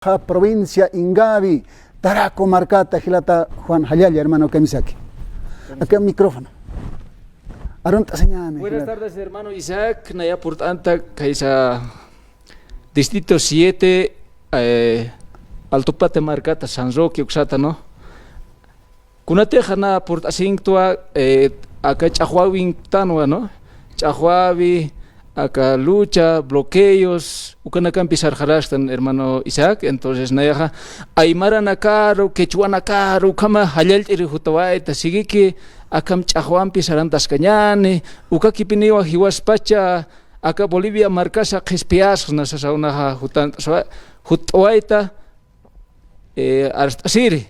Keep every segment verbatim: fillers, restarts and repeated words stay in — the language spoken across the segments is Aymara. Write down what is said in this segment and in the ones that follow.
Provincia Ingavi, Taraco markata, jilata Juan, jallalla, hermano, kamisaki. Acá micrófono. Arunt'asiñäni, Buenas jilata. Tardes, hermano Isaac. Naya purt'anta, kaysa distrito siete, eh, Altupata markata, San Roque uksata, ¿no? Kunatix jana purt'asinkta, eh, aka ch'axwäwintanwa, ¿no? Ch'axwäwi, aka lucha, bloqueos, ukanakampi sarxarastan, hermano Isaac. Entonces, nayaxa aymaranakaru, quechuanakaru, ukhama jallallt'iri jutawayta, siguiki akham ch'axwampi sarantaskañäni, ukakipiniwa jiwaspacha aka Bolivia markasa qhispiyasxsna sasawnaxa jutan-, jutt'awayta, eh, arst'asiri.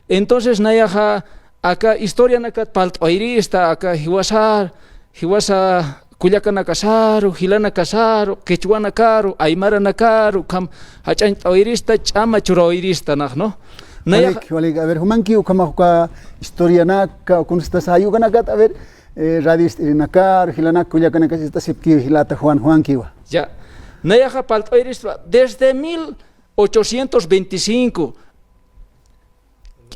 Entonces, nayaxa aka historianakat parlt'awayrista, aka jiwasa, jiwasa kullakanakasaru, jilanakasaru, quechuanakaru, aymaranakaru, ukham jach'añt'awayrista, ch'ama churawayrista nax, ¿no? Nayaxa Walik, walik. A ver, jumanki ukhamax uka historianaka, kunstasa jayukanakat, a ver, eh, radioist'irinakaru, jilanak kullakanaka ist'asipki, jilata Juan, Juankiwa. Ya. Nayaxa parlt'awayrista, desde mil ochocientos veinticinco.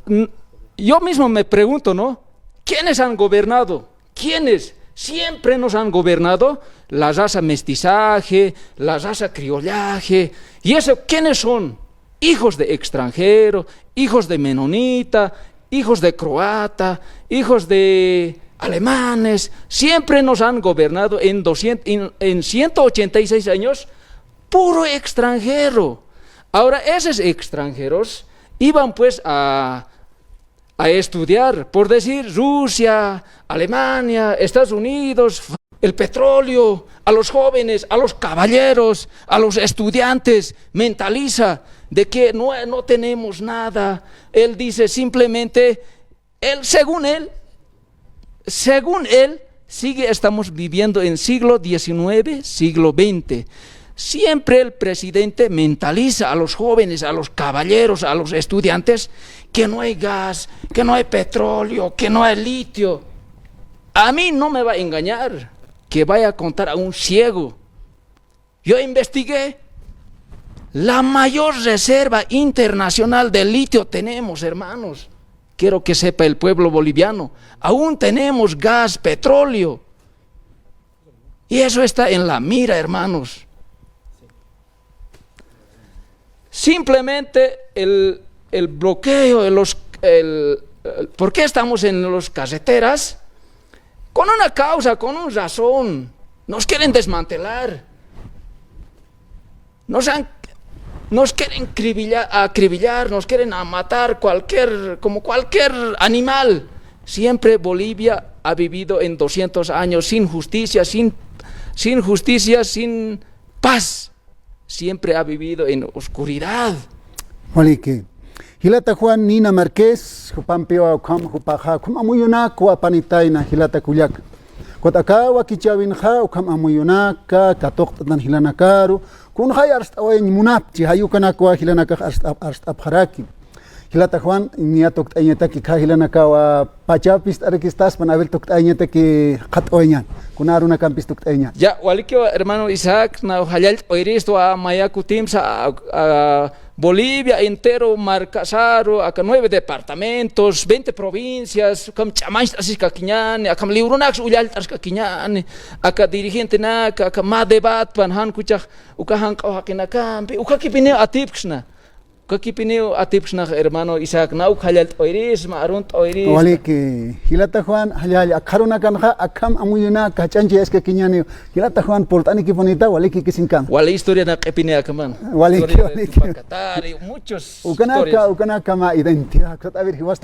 N-, yo mismo me pregunto, ¿no? ¿Quiénes han gobernado? ¿Quiénes siempre nos han gobernado? La raza mestizaje, la raza criollaje. ¿Y eso quiénes son? Hijos de extranjero, hijos de menonita, hijos de croata, hijos de alemanes. Siempre nos han gobernado en doscientos, en, en ciento ochenta y seis años, puro extranjero. Ahora, esos extranjeros iban, pues, a, a estudiar, por decir, Rusia, Alemania, Estados Unidos, el petróleo, a los jóvenes, a los caballeros, a los estudiantes, mentaliza de que no, no tenemos nada. Él dice simplemente, él, según él, según él, sigue, estamos viviendo en siglo diecinueve, siglo veinte. Siempre el presidente mentaliza a los jóvenes, a los caballeros, a los estudiantes, que no hay gas, que no hay petróleo, que no hay litio. A mí no me va a engañar que vaya a contar a un ciego. Yo investigué. La mayor reserva internacional de litio tenemos, hermanos. Quiero que sepa el pueblo boliviano. Aún tenemos gas, petróleo. Y eso está en la mira, hermanos. Simplemente el, el bloqueo, los, el, el, ¿por qué estamos en las carreteras? Con una causa, con una razón. Nos quieren desmantelar. Nos han, nos quieren cribilla-, acribillar, nos quieren a matar cualquier, como cualquier animal. Siempre Bolivia ha vivido en doscientos años sin justicia, sin, sin justicia, sin paz. Siempre ha vivido en oscuridad. Waliki. Jilata Juan Nina Márquez, jupampiwa ukham, jupaxa, ukham amuyunakwa apanitayna, jilata kullaka. Kut'akawa kichäwinxa, ukham amuyunaka, katuqt'atan jilanakaru, kunxay arst'awayañ munapchi, jayukanakwa jilanakax arst'ap-, arst'apxaraki. Jilata Juan, niya tukt'ayañataki, khä jilanakawa pachapis t'arikistaspan, a ver, tukt'ayañataki qhat'awayañän. Kuna arunakampis tukt'ayañän. Ya, walikiwa, hermano Isaac, naw jallallt'awayristwa, maya kutimsa, a, a, Bolivia entero markasaru, aka nueve departamentos, veinte provincias, ukham ch'amañcht'asiskakiñäni, akham liwrunaks ullallt'askakiñäni, aka dirigentenaka, aka mä debatpan, jan kuchax, uka janq'aw jaqinakampi, ukakipiniw atipksna. Ukakipiniw atipksnax, hermano Isaac, naw jallallt'awayrïsma, arunt'awayrïsma. Waliki, jilata Juan, jallalla, akxarunakanxa, akham amuyunaka, jach'añchayaskakiñäniw, jilata Juan, purt'anikipunita, waliki kisinkam. Wali historianak q'ipini akaman. Waliki, historia de waliki. Tupac Katari, muchos ukanaka, historias. Ukanaka mä identidad, a ver, jiwas